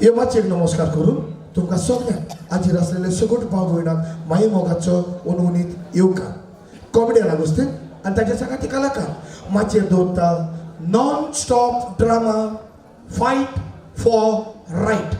हे मातयेक नमस्कार करून तुमकां सगळ्यांक हाजीर आसलेले सगट भाव भयणांक माये मोगाचो उनउनीत येवकार. कॉमेडियन आगोस्तीन आनी ताच्या सांगाती कलाकार माचयेर दवरता non stop drama fight for right.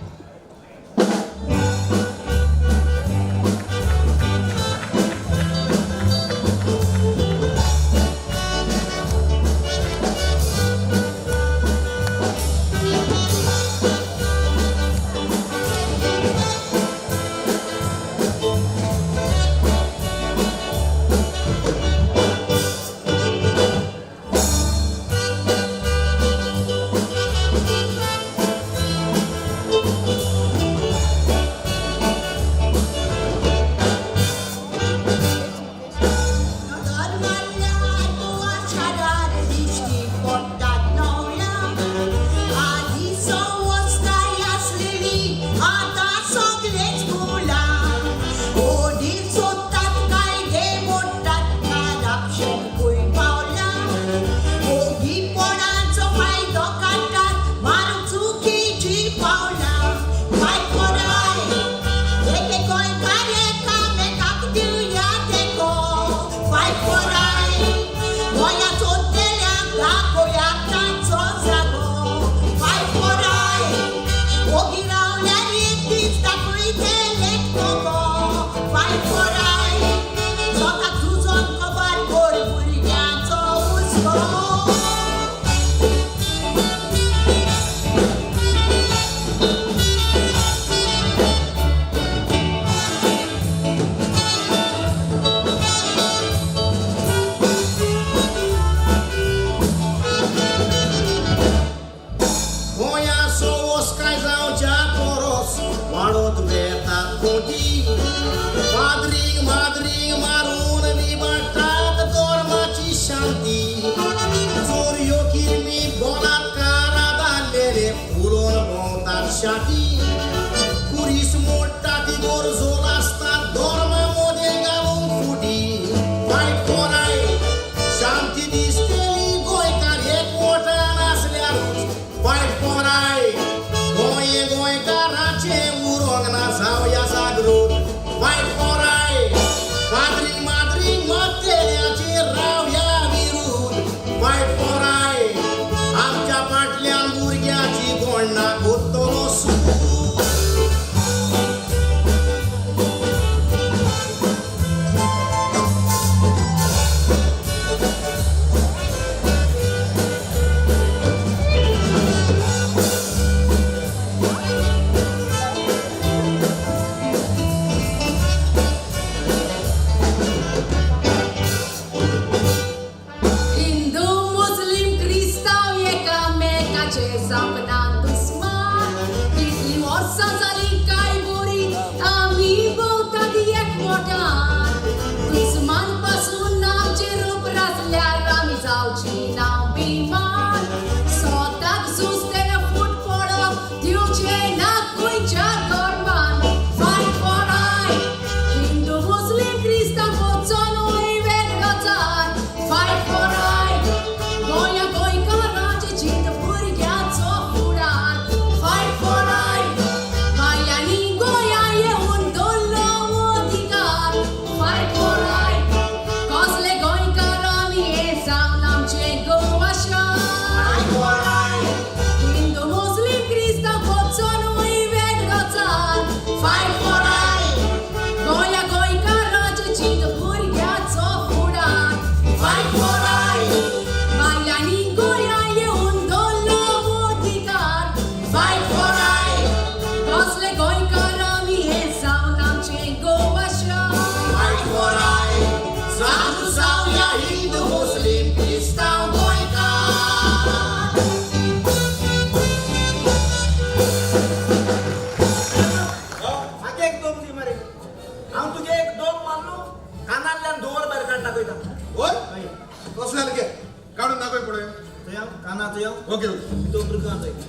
Okay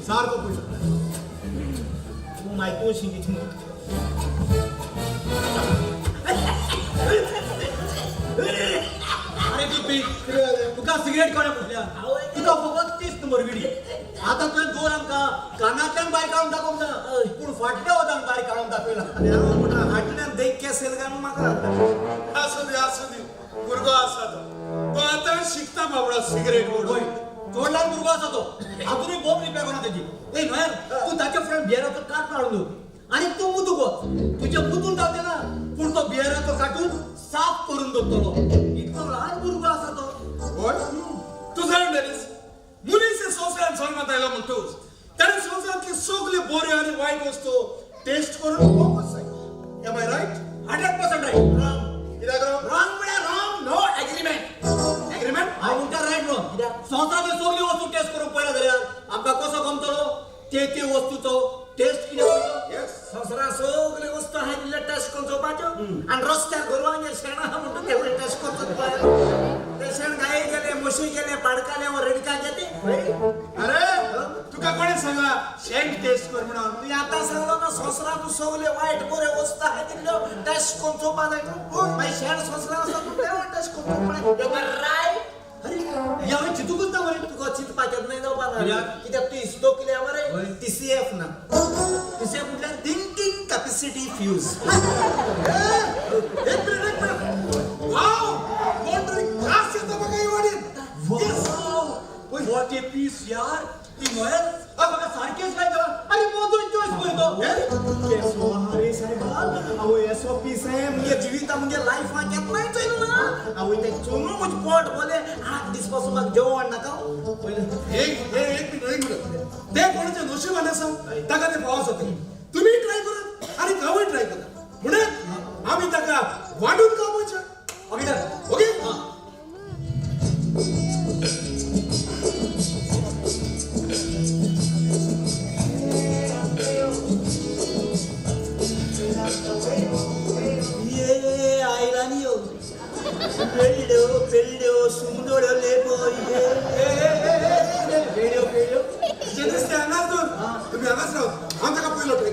सारको पयसो तूं मायकून शिकी. अरे तूं तुका सिगरेट कोणें पुसल्या? तुका फकत 30 नंबर विडी. आतां तुवें दोन आमकां कानांतल्यान भायर काडून दाखोवंक जाय. फाटल्या वतान बारीक काडून दाखयला. आनी हांव म्हणटा हाटल्यान देख केसेल काय म्हाका. आसूं दी आसूं दी, भुरगो आसा तो, तो आतां शिकता बाबडो सिगरेट होय, ओडून. चोडल्यान भुरगो आसा तो, अजूनय बोब रिपेर कोना तेजी. ए न्हय, तूं ताच्या फुड्यान बियराचो काट काडून दवर आनी तूं मुतूंक वच. तुज्या मुतून जावचें ना, पूण तो बियराचो काटून साफ करून दवरतलो. इतलो ल्हान भुरगो आसा तो. होय, तूं जाण डेनिस, मनीस हे संवसारांत जल्मात आयलो म्हणटकूच ताणें संवसारांतली सगल्यो बऱ्यो आनी वायट वस्तू टेस्ट करून पळोवंकूच जाय. Am I right? 100% right. Wrong. कित्याक रॉंग? रॉंग म्हळ्यार रॉंग, नो एग्रीमेंट. एग्रीमेंट? हांव म्हणटा रायट रॉंग. संवसारांतल्यो सगल्यो वस्तू टेस्ट करून पळयला जाल्यार आमकां कसो गमतलो ते ते वस्तूचो टेस्ट कितें पळयलो? येस. संवसारांत सगल्यो वस्तू आहाय तितल्यो टेस्ट करून चोवपाच्यो आनी रस्त्यार गोरवांचे शेण आहा म्हणटून तेवूय टेस्ट करचो पळय. ते शेण गाये गेले, म्हशी गेले, पाडकाले वा रेडका गेले. अरे तुका कोणें सांगला शेण टेस्ट कर म्हणून? तुवें आतां सांगलो ना संवसारांत सगल्यो वायट बऱ्यो वस्तू आहाय तितल्यो टेस्ट करून चोवपा जाय. मागीर शेण संवसारांत आसा तूं तेवूय टेस्ट करून चोवपा जाय. रायट? अरे हे हांवें चिंतूकच ना मरे. तुका चिंतपाचें न्हय जावपा ना. कित्याक? कित्याक तूं इस्तो कितें मरे? हय. टीसीएफ ना. टीसीएफ म्हटल्यार? Thinking capacity fuse. एक मिनिट, एक मिनिट. वाव, कोण तरी घास येता म्हाका ही वाडीन. What a piece यार. ती न्हय म्हाका सारकेंच काय जालां. अरे मोदो चॉयस पळय तो. केसो आहा रे सायबा. आवय एसो पीस आहे मुगे जिविता, मुगे लायफाक केन्नाय चोयलो ना. आवय ते चोरून म्हजें पोट बोले 8 दीस पासून म्हाका जेवण नाका. पयलें एक एक मिनिट, एक मिनिट. ते कोणाच्या नशिबान आसा ताका ते फावो जाता. तुमी ट्राय करात आनी हांवूय ट्राय करता, म्हणून आमी ताका वांटून खावपाचें. Okay done. Okay. ये आयलानी यो पेल्ल्यो पेल्ल्यो सुंदर लेपो ये पेल्यो पेल्यो. तुजें नुस्तें हांगाच दवर, तुमी हांगाच रावत, हांव ताका पयलो ट्राय.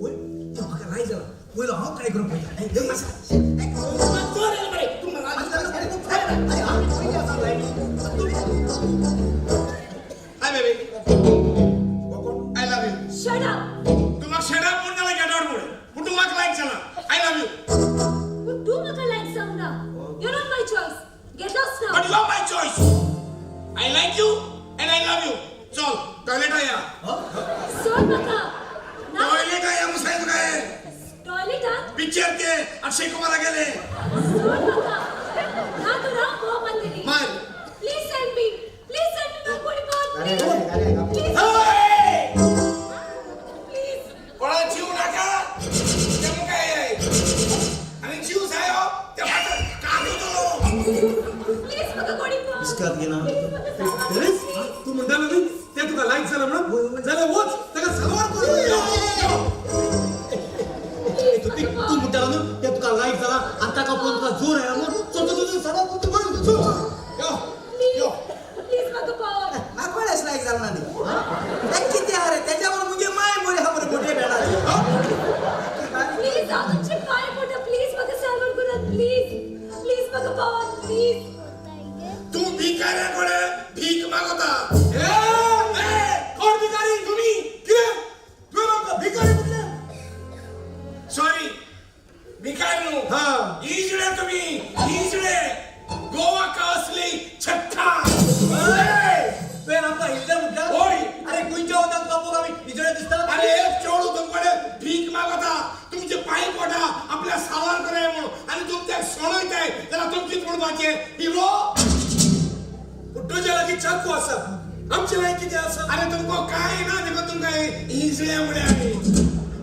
वय, ते म्हाका राय जाला. पयलो हांव ट्राय करून पळयता. Hi baby, I love you. Shut up! तूं म्हाका शेट अप म्हूण नाल्यार गेट आवट म्हूण, पूण तूं म्हाका लायक जाला. I love you. But तू म्हाका लायक जावंक ना. You're not my choice. Get lost now. But you are my choice. I like you and I love you. चल टॉयलेट या. सोड म्हाका. ना. टॉयलेट या मुसाय तुका. टॉयलेटात? पिक्चर ते अक्षय कुमारा गेले. सोड म्हाका. ना तर हांव बोब मारतली. मार. Please send me. Please send me my body part. अरे, अरे, अरे, प्लीज. Hey! Please. कोणा जीव नाका ते मुखार आनी जीव जायो ते फातर काडून. प्लीज म्हाका कोणी पाव. इस्काद घेना. डेनिस, तूं म्हणटालो न्ही ते तुका लायक जाला म्हणून, जाल्यार वच ताका साल्वार करून यो. तूं म्हणटालो न्हू ते तुका लायक जाला आनी ताका पळोवन तुका जोर आयला म्हणून. चल चल चल सगळो तूं करून चल, चल. यो प्लीज. यो. प्लीज म्हाका पाव. म्हाका कोणेंच लायक जालें ना ती. कितें आहा रे तेज्या बरोबर मुगे माय बरी आहा मरे मोटे भेणाची. प्लीज हांव तुमचे पांय पडटा. प्लीज म्हाका साल्वार करात. प्लीज प्लीज म्हाका पावात. प्लीज. तूं भिकाऱ्या कडेन भीक मागता. कोण भिकारी? तुमी. कितें तुवें म्हाका भिकारी म्हटलें? सॉरी, भिकारी न्हू. हा. इजडे, तुमी इजडे. गोवा का असली छक्का. तुवें आमकां इजडे म्हटल्यार? होय. अरे खंयच्या वतान तुका पळोवन आमी इजडे दिसता? अरे एक चेडूं तुमकडे भीक मागता, तुमचे पांय पडा आपल्या सावार करे म्हणून, आनी तुम तेक सोडयताय जाल्यार तुमची म्हणपाचें हिरो. पूण तुज्या लागीं चाकू आसा, आमचे लागीं कितें आसा? अरे तुमकां काय ना देखून तुमकां इजडे म्हळ्यार आमी.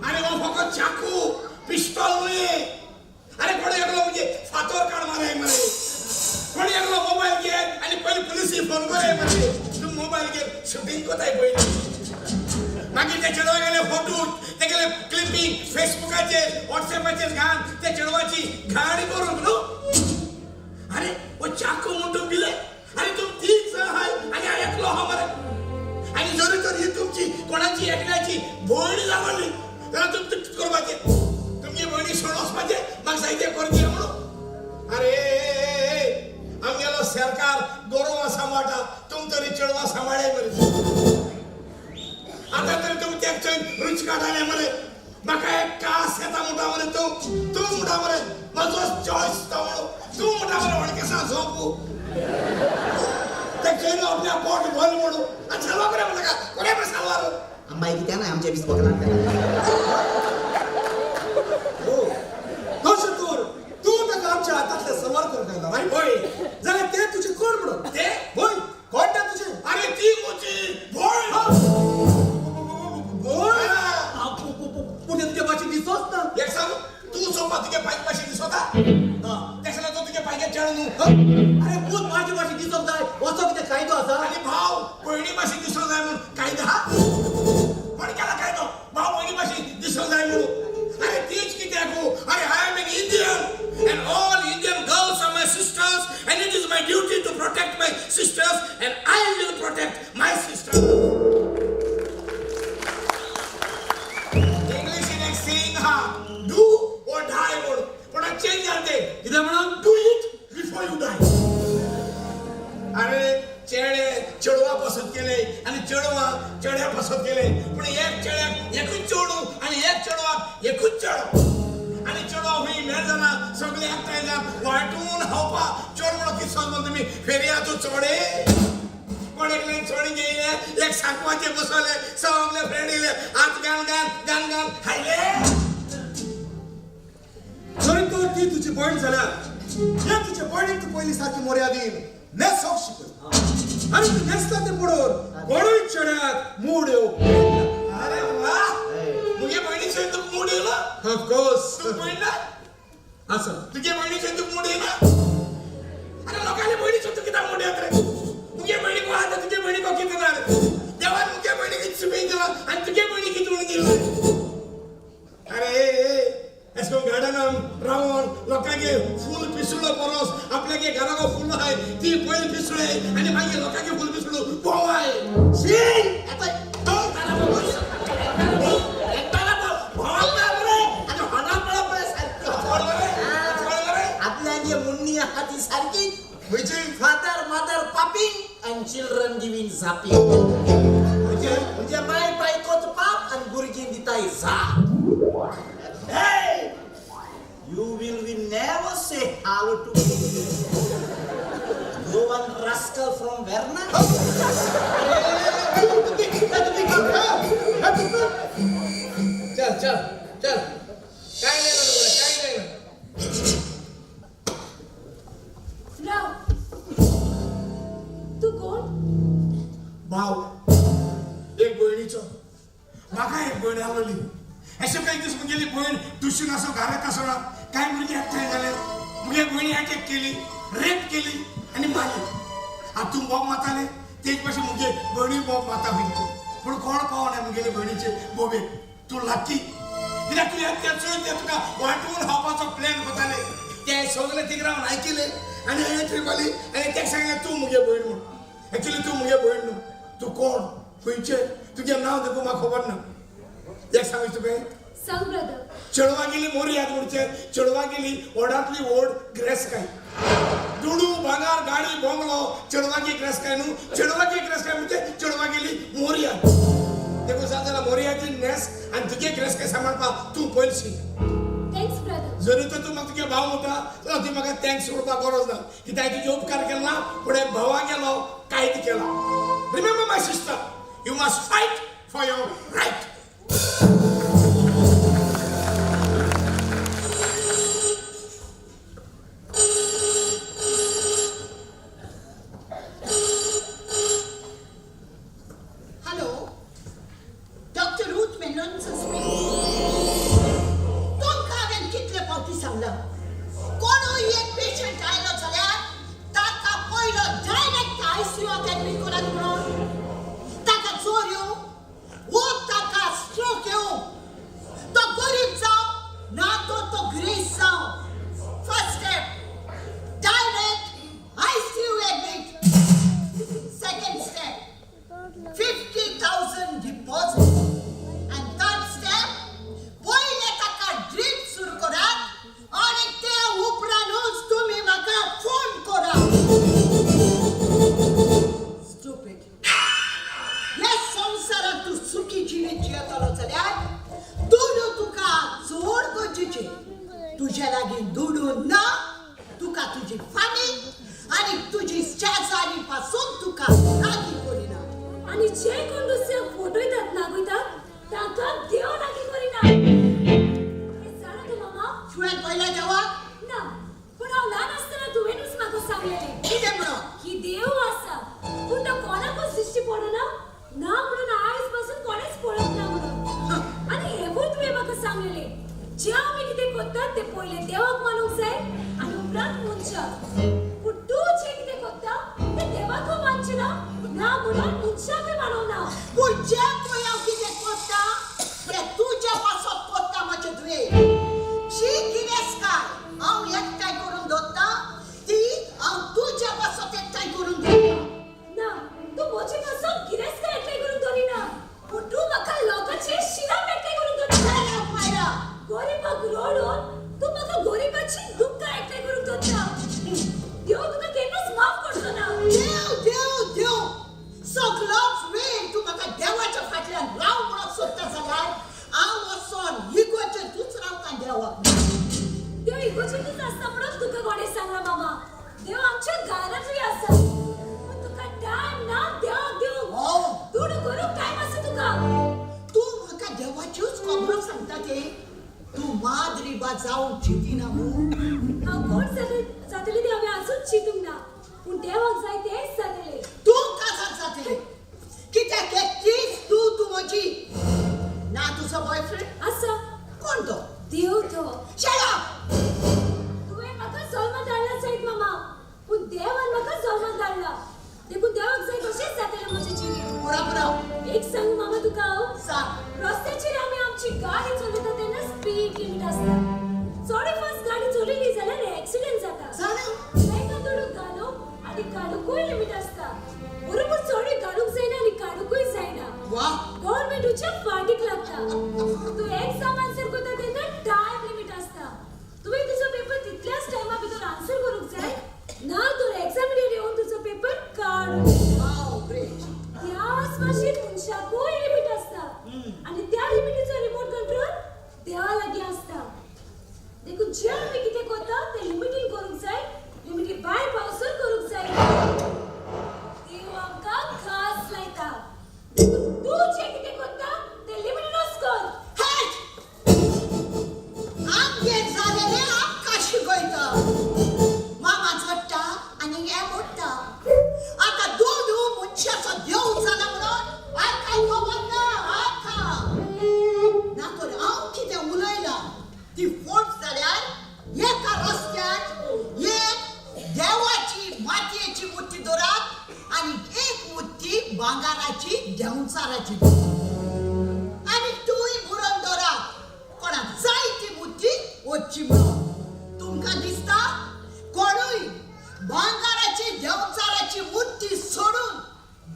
अरे हो फकत चाकू पिस्तॉल न्हय. अरे कोणी एकलो म्हणजे फातोर काड माराय मरे, कोणी एकलो मोबायल घे आनी पयलीं पुलिसी फोन कराय मरे. तूं मोबायल घे शुटींग कोताय पयलीं, मागीर ते चेडवा गेले फोटो, तेगेले क्लिपींग फेसबुकाचेर वॉट्सएपाचेर घाल, ते चेडवाची घाण करूंक न्हू. अरे हो चाकू म्हूण तुमी दिले, आनी तुम तीग जाण आहाय आनी हांव एकलो आहा मरे. आनी जरी तर ही तुमची कोणाची एकल्याची भयण जावली जाल्यार तुमचें कितें करपाचें? तुमगे भयणी सोडून वचपाचें म्हाका जायतें करचें म्हणून? अरे आमगेलो सरकार गोरवां सांबाळटा, तुम तरी चेडवां सांबाळाय मरे. आतां तरी तुमी तेका चोय रुच काडटाले मरे. म्हाका एक कास येता म्हणटा मरे तूं तूं म्हणटा मरे म्हजो चॉयस तो म्हणून तूं म्हणटा मरे वळकेसा झोपू ते चोय न्हू आपल्या पोट भरलें म्हणून आनी साल्वार कोणे म्हणटा कोणे मरे साल्वार आंबाई कित्या ना आमच्या वीस बकलान. तशें तर तूं ताका आमच्या हातांतले सवाल करून दिला रायट? होय. जाल्यार ते तुजे कोण म्हणून? ते? होय, कोण ते तुजे? अरे ती म्हजी भोय. भोय? पूण ते तुजे भाशेन दिसोच ना. एक सांग, तूं सोपा तुगे पायक भाशेन दिसता ना. तें जाल्यार तो तुगे पायके चेडो न्हू. अरे पूत माझे भाशेन दिसोंक जाय असो कितें कायदो आसा? आनी भाव भयणी भाशेन दिसूंक जाय म्हूण कायदो आहा? कोण केला कायदो भाव भयणी भाशेन दिसूंक जाय म्हणून? अरे तीच कित्याक? अरे I am an Indian and all Indian girls are my sisters and it is my duty to protect my sisters and I will protect my sister. इंग्लिशीन एक सेइंग आहा, do or die म्हणून, पूण आतां चेंज जालें तें. कितें म्हणून? Do it before you die. अरे चेडे चेडवा पसंत केले आणि चेडवा चेड्या पसंत केले, पूण एक चेड्याक एकूच चेडूं आनी एक चेडवाक एकूच चेडो आनी चेडवा हुंय मेळ जाना सगळे एकठांय जावन वांटून खावपा. चेडो म्हणून कितें समजून तुमी फेरयाचो चोडे कोण एकल्यान चोडे घेयले एक सांकवाचे बसवले सगळे फ्रेंड येयले आज गान गान गान गान खायले. जरी तर ती तुजी भयण जाल्यार हे तुजे भयणीक तूं पयलीं सारकी मोर्या दी न्हेसोंक शिकय आनी तूं न्हेसता तें पळोवन कोणूय चेड्याक मूड येवप. अरे वा, मुगे भयणीचेर तुका मूड येयलो? ऑफकोर्स. तूं भयण ना? आसा. तुगे भयणीचेर तुका मूड येयला? अरे लोकांले भयणीचेर तुका कित्याक मूड येता रे? मुगे भयणीक आहा तुगे भयणीक कितें ना रे? देवान मुगे भयणीक इतलें सुबेज दिलां आनी तुगे भयणीक कितें म्हणून दिलां? अरे अशें करून गार्डनान रावन लोकांगे फूल पिसुडो परस आपल्यागे घराको फूल आहाय ती पयलीं पिसुळे आनी मागीर लोकांगे फूल पिसुडो भोंवाय. शी आता आपल्यागे मुन्नी आहा ती सारकी खंयची? Father mother popping and children giving zapping. म्हणजे म्हणजे माय बायकोच पाप आनी भुरगीं दिताय झाप. Hey! You will be never say hello to me. Goan rascal from Verna. चल चल चल, काय नाही ना तुला, काय नाही ना. राव, तूं कोण? भाव एक भयणीचो. म्हाका एक भयण आहली. अशें काही दीस मुगेली भयण ट्युशन आसो घरांत आसना कांय भुरगीं एकठांय जाले मुगे भयणी अटॅक केली, रेप केली आनी मारली. आतां तूं बोब मारताले तेच भाशेन मुगे भयणीय बोब मारता खंय, पूण कोण पावना मुगेले भयणीचे बोबेक. तूं लकी कित्याक तूं येता चोय ते तुका वांटून खावपाचो प्लॅन करताले ते सगळे थिंग रावन आयकिले आनी हांवें थंय मारली आनी तेका सांगलें तूं मुगे भयण म्हूण. एक्चुली तूं मुगे भयण न्हू, तूं कोण खंयचे तुजें नांव देखून म्हाका खबर ना. एक सांगू तुका? सांग ब्रदर. चेडवां गेली मोरयाद म्हणचे चेडवां गेली व्हडांतली व्हड ग्रेसकाय. दुडू भांगार गाडी बोंगलो चेडवांची ग्रेसकाय न्हू. चेडवांची ग्रेसकाय म्हणजे चेडवां गेली मोरयाद. देखून सांग जाल्यार मोरयाची न्हेस आनी तुगे ग्रेसकाय सांबाळपाक तूं पयलीं शीक. Thanks brother. जरी तर तूं म्हाका तुगे भाव म्हणटा जाल्यार तुवें म्हाका thanks म्हणपाक गरज ना कित्याक तुजे उपकार केला ना पूण एक भावा गेलो कायदो केला. Remember my sister, you must fight for your right. Hello, Doctor Ruth Mendonca speaking. तुमकां हांवें कितले फावटी सांगलां, कोणूय एक पेशंट आयलो जाल्यार ताका पयलो डायरेक्ट आयसीयूत एडमीट करात म्हणून. ताका जोर येवं वो ताका स्ट्रोक येवं, तो गरीब जावं ना तो तो ग्रेस जावं, first step direct ICU admit. Second step 50,000 deposit. And third step, पयले ताका ड्रीप सुरू करात आनी ते उपरांतूच तुमी म्हाका फोन करात. स्टुपीड. ह्या संवसारांत तूं सुखी जिवीत जियेतलो. हें जाणा तूं मामा? तुवें पळयला देवाक? ना, पूण हांव ल्हान आसतना तुवेंनूच म्हाका सांगलेलें कितें म्हणून? की देव आसा, पूण तो कोणाकूच दिश्टी पडना ना म्हणून आयज पासून कोणेच पळोवंक ना म्हणून. आनी हेवूय तुवें म्हाका सांगलेलें, जें आमी कितें करतात तें पयलें देवाक मानूंक जाय आनी उपरांत मनशाक. पूण तूं जें कितें करता तें देवाकूय मानचें ना, ना म्हणून मनशाकूय मानूंक ना. पूण जें पळय हांव कितें करता तें तुज्या पासत करता म्हजें धुवे. जी गिरेस्तकाय हांव एकठांय करून दवरता ती हांव तुज्या पासत एकठांय करून दवरता. ना, तूं म्हजे पासून गिरेस्तकाय एकठांय करून दवरिना, पूण तूं म्हाका लोकांचे शिराप एकठांय करून दवरता. मायरा, गोरिबाक रडून तूं म्हाका गोरिबाची दुख्खां एकठांय करून दवरता. देव तुका केन्नाच माफ करचो ना. देव देव देव सगळोच वेळ तूं म्हाका देवाच्या फाटल्यान राव म्हणून सोदता जाल्यार हांव वचोन इगोचेतूच रावता देवाक. देव इगोचेतूच आसता म्हणून तुका कोणें सांगलां मामा? देव आमच्या घरांतूय आसा, पूण तुका टायम ना देवाक दिवंक. दुडू करूंक टायम आसा तुका. तूं म्हाका देवाच्योच खबरो सांगता ते? तूं माद्री बा जावंक चिंतिना मू? हांव कोण जातलें तें हांवें अजून चिंतूंक ना, पूण देवाक जाय तेंच जातलें. तूं काजार जातलें कित्याक एकटीच तूं तूं म्हजी ना. तुजो बॉयफ्रेंड आसा. कोण तो? देव तो. Shut up! तुवें म्हाका जल्माक धाडला जायत मामा, पूण देवान म्हाका जल्माक धाडला, देखून देवाक जाय तशेंच जातलें म्हजें जिवीत. पुरो पुरो. एक सांगू मामा तुका हांव? सांग. रस्त्याचेर आमी आमची गाडी चलयता तेन्ना स्पीड लिमीट आसता. चड फास्ट गाडी चलयली जाल्यार एक्सिडेंट जाता. जाणा. बँकान दुडू घालूंक आनी काडुंकूय लिमीट आसता. बरोबर चडूय घालूंक जायना आनी काडुंकूय जायना. वा. गव्हर्मेंटूच्या फाटीक लागता. तूं एग्जाम आन्सर करता तेन्ना टायम लिमीट आसता. तुवें तुजो पेपर तितल्याच टायमा भितर आन्सर करूंक जाय, ना तर एग्जामिनर येवन तुजो पेपर काडून. वाव, ग्रेट. त्याच भाशेन मनशाकूय लिमीट आसता आनी त्या लिमिटीचो रिमोट कंट्रोल देवा लागीं आसता. देखून जें आमी कितें करता तें लिमिटीन करूंक जाय, लिमिटी भायर पावसर करूंक जाय. देव आमकां खास लायता, देखून तूं जें कितें करता तें लिमिटीनूच कर. हट! आमगेर जालेलें आमकां शिकयता. मामा जोडटा आनी हें मोडटा. आतां दुडू मनशाचो देव जाला म्हणून आतां खबर ना आतां. ना तर हांव कितें उलयलां ती फट जाल्यार एका रस्त्यार एक देवाची मातयेची मुर्ती दवरात आनी एक मुर्ती भांगाराची देंवचाराची आनी तूंय बुरोवन दवरात कोणाक जाय ती मुर्ती वचची म्हणून. तुमकां दिसता कोणूय भांगाराची देंवचाराची मुर्ती सोडून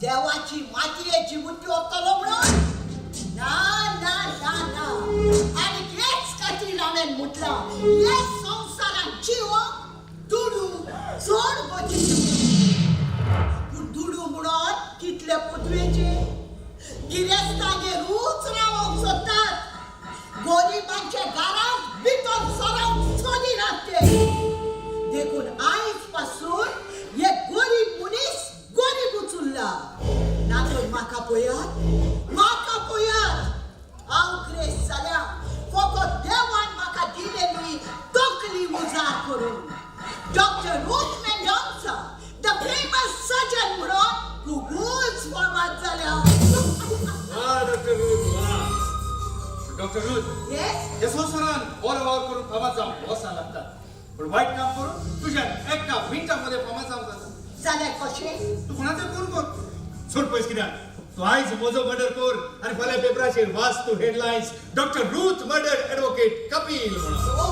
देवाची मातयेची मुर्ती व्हरतलो म्हणून? ना ना ना ना. आनी हेच खातीर हांवें म्हटलां हे संवसारांत जिवप दुडू चड गरजेचें. पूण दुडू म्हणून कितले पदवेचे गिरेस्तागेरूच रावंक सोदतात, गरिबांच्या घरांत भितर सरोंक सोदिनात ते. देखून आयज पासून हे गरीब मनीस गरीबूच उरला. ना तर म्हाका पळयात, म्हाका पळयात, हांव ग्रेस जाल्या फकत देवान म्हाका दिलेली तकली उजार करून. Doctor Ruth Mendonca the famous surgeon म्हणून खुबूच फामाद जाल्या. वा डॉक्टर रूथ, वा डॉक्टर रूथ. येस. हे संवसारान बरो वावर करून फामाद जावंक वर्सां लागतात, पण वाईट काम करून तुझ्या एका मिनटामध्ये फामाद जावंक जाता. जाल्यार कशें? तूं कोणाचें करून कर सोड पयस, कित्याक तूं आयज म्हजो मर्डर कर आनी फाल्यां पेपराचेर वाच तूं headlines, doctor Ruth murder advocate Kapil म्हणून. ओ.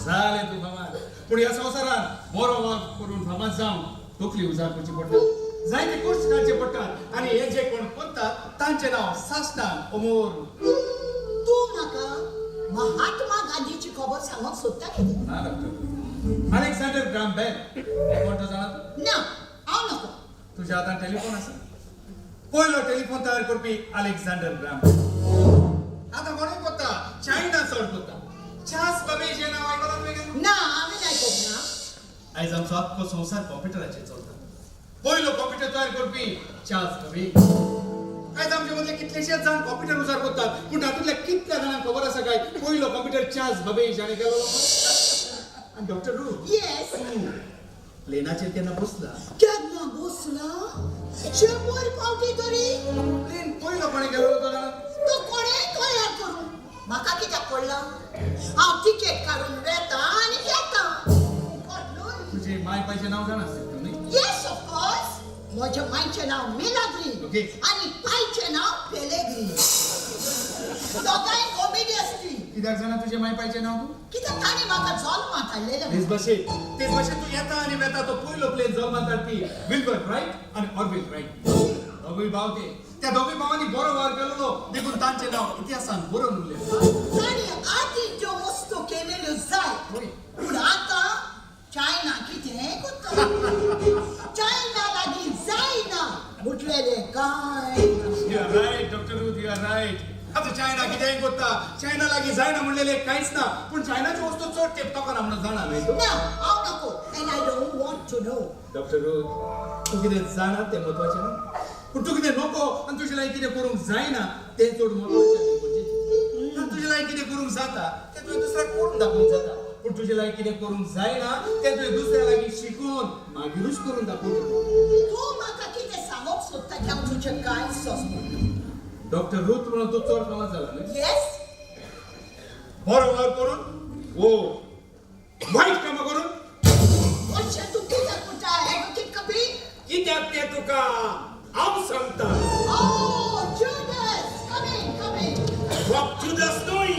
जालें, तूं फामाद. पूण ह्या संवसारान बरो वावर करून फामाद जावंक तकली उजार करची पडटा, जायते कोर्स काडचे पडटात आनी हे जे कोण करतात तांचें नांव सासणान अमोर. तूं म्हाका महात्मा गांधीची खबर सांगूंक सोदता कितें? ना डॉक्टर, अलेक्झांडर ग्राम बेल कोण तो जाणा तूं? ना, हांव नको. तुझ्या हातान टेलिफोन आसा? पयलो टेलिफोन तयार करपी अलेक्झांडर ग्राम बेल. आतां कोणूय करता, चायना चड करता. चार्ल्स बेबेज हें नांव आयकलां तुवें केन्ना? ना, हांवें आयकूंक ना. आयज आमचो आख्खो संवसार कॉम्प्युटराचेर चलता. पयलो कॉम्प्युटर तयार करपी चार्ल्स बेबेज. आयज आमचे मदले कितलेशेच जाण कॉम्प्युटर उजार करतात, पूण तातूंतल्या कितल्या जाणांक खबर आसा काय पयलो कॉम्प्युटर चार्ल्स बबेज हाणें केलो? आनी डॉक्टर रूथ, येस. प्लेनाचेर केन्ना बसला? केन्ना बसला? 100 फावटी तरी. प्लेन पयलो कोणें केलो तो जाणा? तो कोणें तयार करूं, म्हाका कित्याक पडला? हांव तिकेट काडून वेता आनी येता. तुजे माय पायचें नांव जाणा आसतलें तूं न्ही? येस, ऑफकोर्स. म्हज्या मायचें नांव मिलाग्री आनी पायचें नांव पेलेग्री. दोगांय कॉमेडी आसली. कित्याक जाणा तुजें माय पायचें नांव तूं? कित्याक तांणी म्हाका जल्माक हाडलेलें. तेच भाशेन तूं येता आनी वेता तो पयलो प्लेन जल्माक हाडपी विल्बर रायट आनी ऑर्विल रायट. दोगूय भाव ते. त्या दोगूय भावांनी बरो वावर केलेलो देखून तांचें नांव इतिहासान बरोवन उरलें. तांणी आदी त्यो वस्तू केलेल्यो जाय, पूण आतां चायना कितें करता? चायना लागीं जायना म्हटलेलें कांय. You are right, Doctor Ruth, you are right. आतां चायना कितेंय करता, चायना लागीं जायना म्हणलेलें कांयच ना, पूण चायनाच्यो वस्तू चड तेंप तोखना म्हणून जाणा न्हय तूं? ना, हांव नको, and I don't want to know. Doctor Ruth, तूं कितें जाणा तें म्हत्वाचें न्हू, पूण तूं कितें नको आनी तुजे लागीं कितें करूंक जायना तें चड म्हत्वाचें आनी गरजेचें. तुजे लागीं कितें करूंक जाता तें तुवें दुसऱ्याक करून दाखोवंक जाता, पूण तुजे लागीं कितें करूंक जायना तें तुवें दुसऱ्या लागीं शिकून मागीरूच करून दाखोवचें. तूं म्हाका कितें सांगूंक सोदता की हांव तुजें कांय सोंसना? डॉक्टर रूथ म्हणून तूं चड फामाद जाला न्हय? येस. बरो वावर करून वो वायट कामां करून. अशें तूं कित्याक म्हणटा एडवोकेट कपील? कित्याक तें तुका हांव सांगता. Oh, Judas, come in, come in. फक्त जुडस न्हय,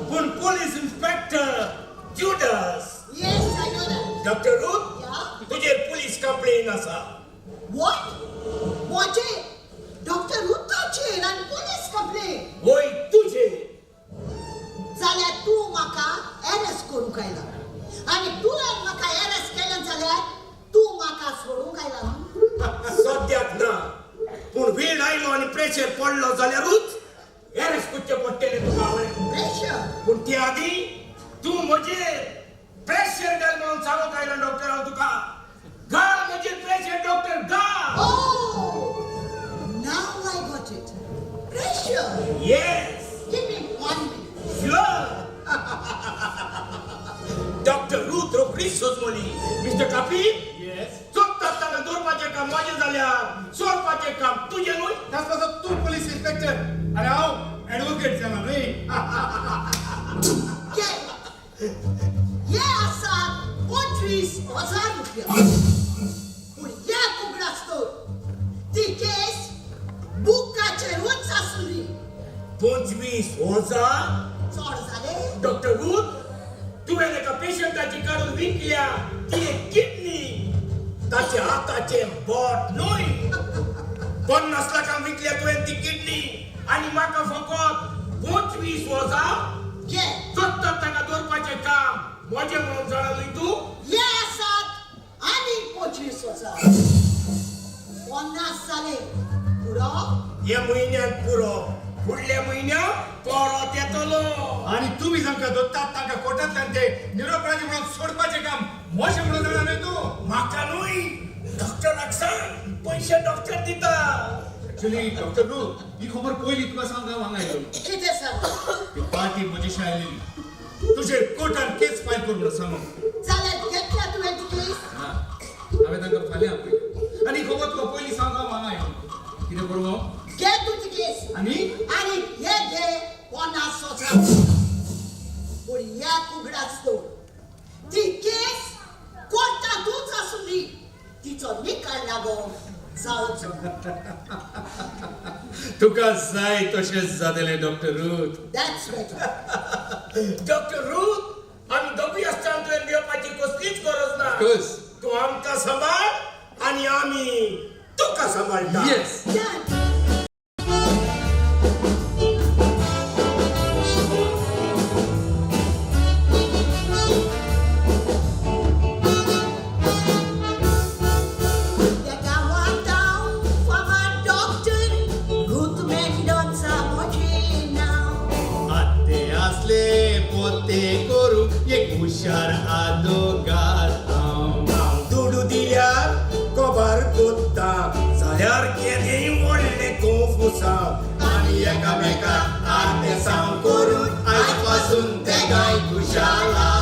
पूण police inspector Judas. Yes, I know that. Doctor Ruth, तुजेर पुलीस कंप्लेन आसा. What? म्हजेर? डॉक्टर रुथाचेर आनी पुलीस कंप्लेन? वय, तुजेर. जाल्यार तूं म्हाका एरेस्ट करूंक आयला, आनी तुवें म्हाका एरेस्ट केलें जाल्यार तूं म्हाका सोडूंक आयला न्हू? सद्याक ना, पूण वेळ आयलो आनी प्रेशर पडलो जाल्यारूच एरेस्ट करचें पडटलें तुका हांवें. प्रेशर? पूण ते आदीं तूं म्हजेर प्रेशर घाल म्हणून सांगूंक आयला डॉक्टर हांव तुका. घाल म्हजेर प्रेशर डॉक्टर, घाल. Oh, now I got it. Pressure. Yes. Give me 1 minute. Sure. Doctor Ruth रोखडीच सोजमली. Mister copy. येस. चोखतात ताका दवरपाचें काम म्हजें जाल्यार सोडपाचें काम तुजें न्हय? त्याच पासत तूं पुलीस इन्स्पेक्टर आनी हांव एडवोकेट जाला न्हय? हे आसात 25,000 रुपया, पूण हे उगडास तर ती केस बुकाचेरूच आसली. 25,000 चड जाले? डॉक्टर रूथ, तुवें एका पेशंटाची काडून विकल्या ती एक किडनी, ताचे हाताचें बोट न्हय. 50 लाखांक विकल्या तुवें ती किडनी आनी म्हाका फकत 25,000? घे. चोखतात ताका दवरपाचें काम म्हजें म्हणून जाणा न्हय तूं? हे आसात आनी 25,000. 50 जाले, पुरो? ह्या म्हयन्याक पुरो, फुडल्या म्हयन्याक परत येतलो. आनी तुमी जांकां दोत्तात तांकां कोर्टांतल्यान ते निरपराधी म्हणून सोडपाचें काम म्हजें म्हणून जाणा न्हय तूं? म्हाका न्हय, डॉक्टराक सांग, पयशे डॉक्टर दिता. एक्चुअली डॉक्टर रूथ, ही खबर पयली तुका सांगूंक हांव हांगा आयलो. कितें सांग? ती पार्टी म्हजीशी आयलेली तुजेर कोर्टान केस फायल कर म्हणून सांगूंक. जाल्यार घेतल्या तुवें ती केस? ना, हांवें तांकां फाल्यां आपयलें आनी ही खबर तुका पयली सांगूंक हांव हांगा आयलो. कितें करूं हांव? घे तूं ती केस. आनी आनी हे घे 50,000. पूण एक उगडास दवर, ती केस कोर्टांतूच आसुंदी, तिचो निकाल लागोवंक जावचो. तुका जाय तशेंच जातलें doctor Ruth. That's better. Doctor Ruth, आमी दोगूय आसतना तुवें भिवपाची कसलीच गरज ना. Of course. तूं आमकां सांबाळ आनी आमी तुका सांबाळटा. येस. Done. त्या गांवांत हांव फामाद डॉक्टर रूथ मेंडोन्सा म्हजें नांव. आत्ते आसले पोते करूंक एक हुशार आदोगाद हांव. हांव दुडू दिल्यार कबार कोत्ता जाल्यार केदेंय व्हडलें कोफूर. कुसांव आनी एकामेकाक आरतेसांव करून आयज पासून तेगाय खुशाला.